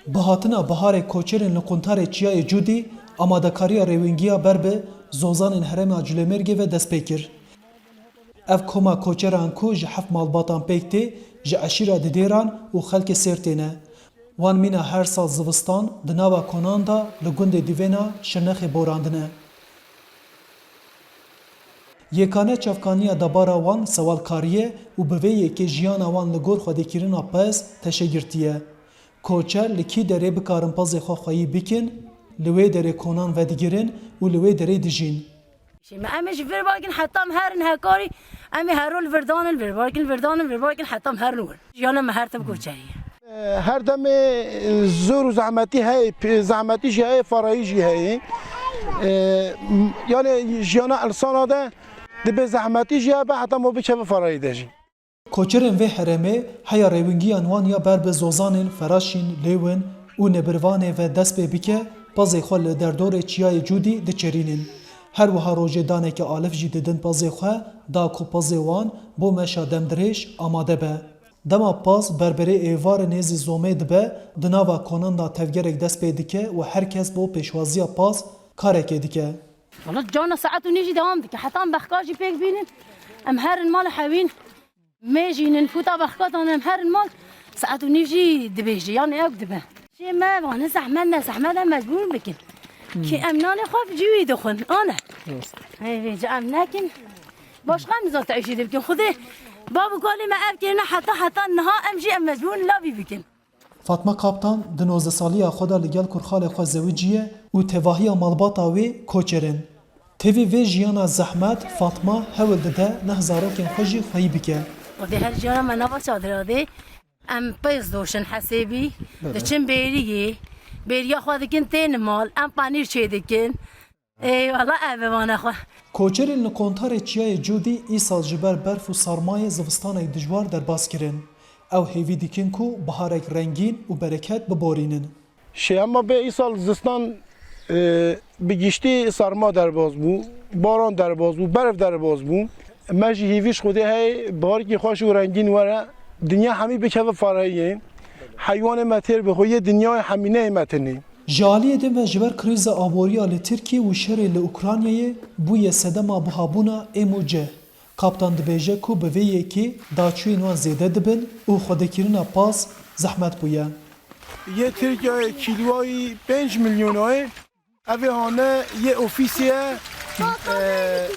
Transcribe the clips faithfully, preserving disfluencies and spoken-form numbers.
Bihatina biharê koçerên li quntarê Çiyayê Cûdî, amadekariya rêwîngiya ber bi zozanên herêma Culêmêrgê ve dest pê kir. Ev koma koçeran ku ji heft malbatan pêk tê, ji eşîra Didêran û xelkê Sêrtê ne. Wan mîna her sal zivistan di nava konan de li gundê Dîvêna Şirnexê borandine. Yekane çavkaniya debara wan sewalkarî ye û bi vê yekê jiyana wan li gor xwedîkirina pez teşe girtiye. Koçer li kî derê bikarin pezê xwe xweyî bikin, li wê derê konan vedigirin û li wê derê dijîn. Şê me em ê ji vir bakin heta em herin hekarî, em ê her rol vir danin, vir bakin, vir danin, vir bakin heta em herin wir. Jiyana me her tim koçerî ye. Her demê, e, zor û zehmetî heye, p-, zehmetî jî heye, farayî jî heye. E, m-, yani jiyana insana de dibe zehmetî jî hebe heta ma bikeve farayî de jî. Koçerên vê herêmê heya rêwingiyan wan ya ber bi zozanên Feraşîn, Lêwin û Nebirvanê ve dest pê bike, pezê xwe li derdorê Çiyayê Cûdî diçerînin. Her wiha rojê daneke alif jî didin pezê xwe, da ku pezê wan bo meşa demdirêj amade be. Dema paz berberê êvarê nêzî zomê dibe, di nava konan de tevgerek dest pê dike û her kes bo pêşwaziya paz karekê dike. Wala cana saet û nîv jî dewam dike. Heta em bexka jî pêk bînin. Em herin mal hewîn. Mêjînin, fûta bexka dan em herin mal. Saet û nîv jî dibêje, yan ew dibe. Şê me vane zehmet ne, zehmet em mecbûr bikin. Ki em nanê xwe bi cî wî dixwin. Ane. Hey, vê ci em nekin. Başqa em zat teyşî dibikin. Xwedê bab û kalê me ev kirine heta, heta niha em jî em mecbûr lavî bikin. Fatma Kaptan di nozdeh saliya xwe de li gel kurxalê xwe zewiciye û tevahiya malbata wê koçer in. Tevî vê jiyana zehmet, Fatma hewl dide neh zarokên xwe jî xweyî bike. Xwedê her jiyana me nava çadira dê. Em pêz doşin hesêbî, diçin bêriyê. Bêriya xwe dikin tên mal, em panîr çê dikin. Ey wala ev e vana xwe. Koçerên li kontarê Çiyayê Cûdî îsal ji ber berf û sarmayê zivistanek dijwar derbas kirin. Ew hêvî dikin ku biharek rengîn û bereket biborînin. Şê hema bê îsal zistan, e, bi giştî sarma derbas bû, baran derbas bû, berf derbas bû. Me jî hêvî ji Xwedê heye, biharkî xweş û rengîn were, dinya hemî bikeve fareyê. Heywanê me têr bixwe, yê dinyayê hemîneyê me tinê. Ji aliyê din ve ji ber krîza aboriya li Tirkiyê û şerê li Ukraynayê bûye sedema buhabûna êm û cih. Kaptan dibêje ku bi vê yekê daçûyên wan zêde dibin û xwedekirina paz zehmet bûye. Yê Tirkiyeyê kîloyî pênc milyonoyê, evê hane yê ofîsê ye, e,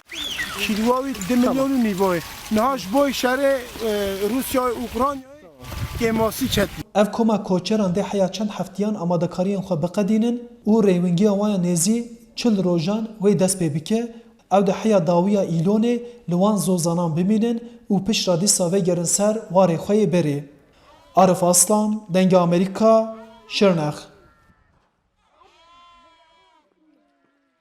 kîloyî di milyon û nîvoyê. Niha ji bo şerê, e, Rûsya û Ukraynayê kêmasî çetî. Ev koma koçeran dê heya çend heftiyan amadekariyên xwe biqedînin û rêwingiya wan ya nêzî çil rojan wê dest pê bike. Ew di heya dawiya Îlonê li wan zozanan bimînin û piştre dîsa vegerin ser warê xwe yê berê. Arif Aslan, Dengê Amerîka, Şirnex.